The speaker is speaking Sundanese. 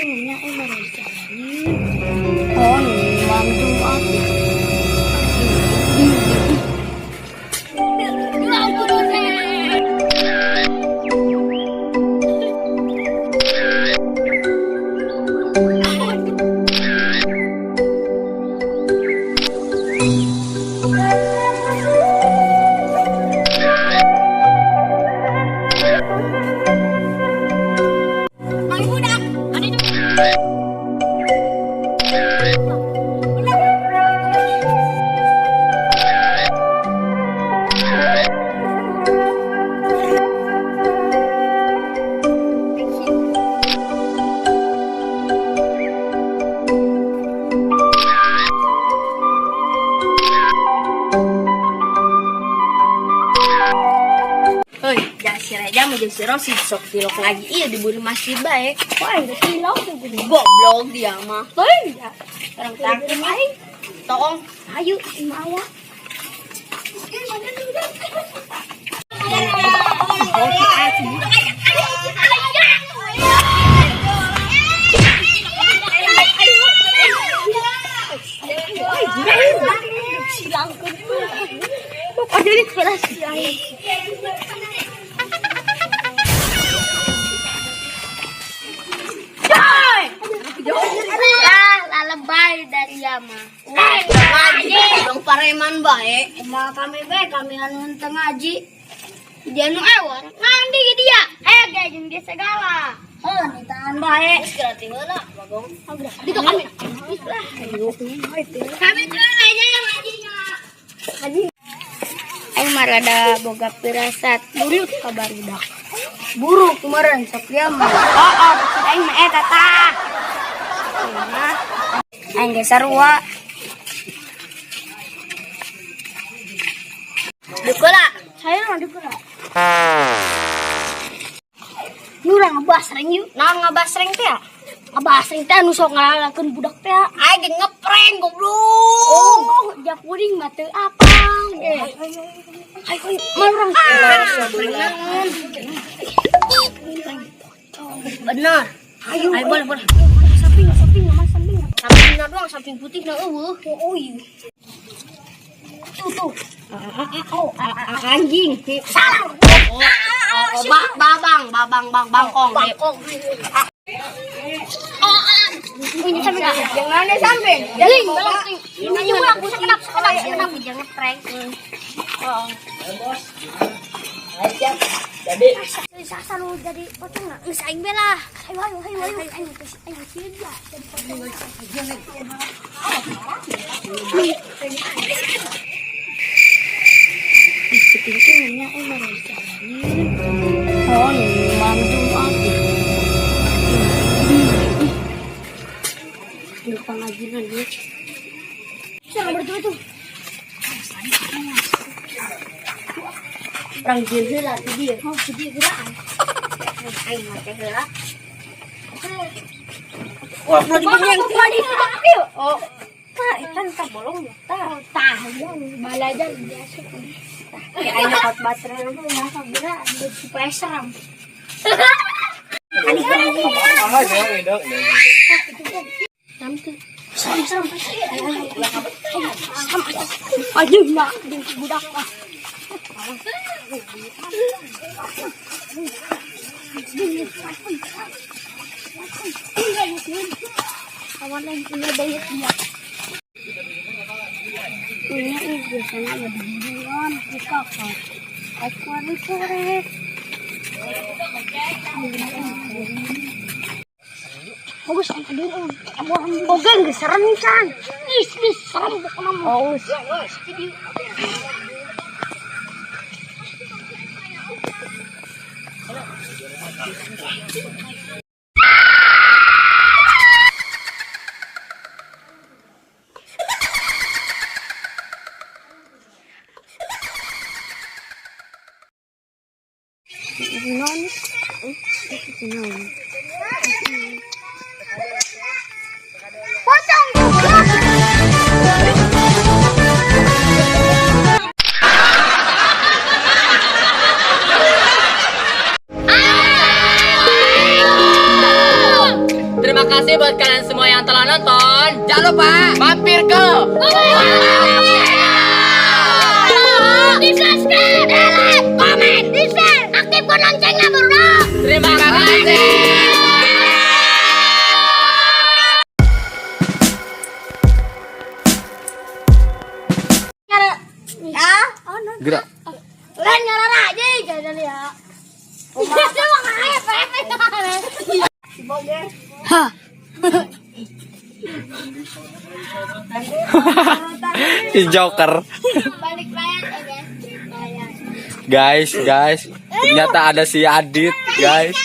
Nya emang jalanin. Oh, malam Jumat. Mang budak, anu itu. Hei, ya si Reja mau jadi si Rosi sok tilok lagi. Iya diburu masih baik. Wah, itu tilok tuh gini. Goblok dia mah. Hei, ya. Orang terakhir aing. Tolong, Ayo, maya. Oh, jadi keras ya. Ah, lalebay dari dia mah. Ngaji, dong pareman bae. Kumaha kami bae kami anu teu ngaji. Dia nu ewar, ngandi dia. Eh, ge jeung dia segala. Heuh, nitahan bae. Geus gerati heula, Bagong. Itu kami. Kami tuh aja yang ngajinya. Aing mah rada boga pirasat buruk ka barudak. Buruk kemarin sok dia mah. Oh, oh, maksud aing mah eta tah. Mah aing ge sarua. Dukula. Saya mah dukula. Nu urang ngabasreng yuk. Naon ngabasreng teh ya? Ngabasreng teh anu sok ngalalakeun budak teh. Aing ge ngeprank goblok. Oh, jak kuring mah teu apal ge. Ayo, ayo, mah urang. Bener. Ayo, Ayo boleh, boleh. Samping, samping, mah samping. Sampingna doang, samping putih na eueuh. Oh, iya. Tuh, tuh. Oh, anjing. Salah. Oh, babang, babang, bang, bangkong. Bangkong. Oh, ini samping. Jangan ada samping. Ini, ini ulang, sekedap, sekedap, sekedap. Jangan prank. Jadi Sasa lu jadi pocong nggak? Geus aing be lah. Ayo, ayo, ayo, ayo, ayo, ayo, sieun dia jadi pocong. Ih, nya emang jalanin. Oh, malam Jumat. Di pengajian dia. Siapa berdua tuh? Perang jin heula ti dieu. Oh, sedih geuraan. Aing mah teh heula. wah, Mau di Oh, tah eta tah bolong ya tah. Oh, tah, balajar biasa. Kayak aing nyokot baterai Masa geura supaya seram. Serem, serem. Serem. Aduh, nak budak ah. Awan yang punya banyak dia. Ini biasanya ada di di kakak. Aku ada korek. Bagus, aduh, oke, nggak serem kan? Ih, ih, serem pokoknya. Oh, Non, non. Pocong juga. Terima kasih. kasih buat kalian semua yang telah nonton. Jangan lupa mampir ke Di subscribe, di like, komen, di share, aktifkan loncengnya, bro. Terima kasih. Ya, Gerak. lain nyala aja jalan ya. Hah. Si Joker. Balik bayar aja. Bayar. Guys, guys. Ternyata ada si Adit, guys.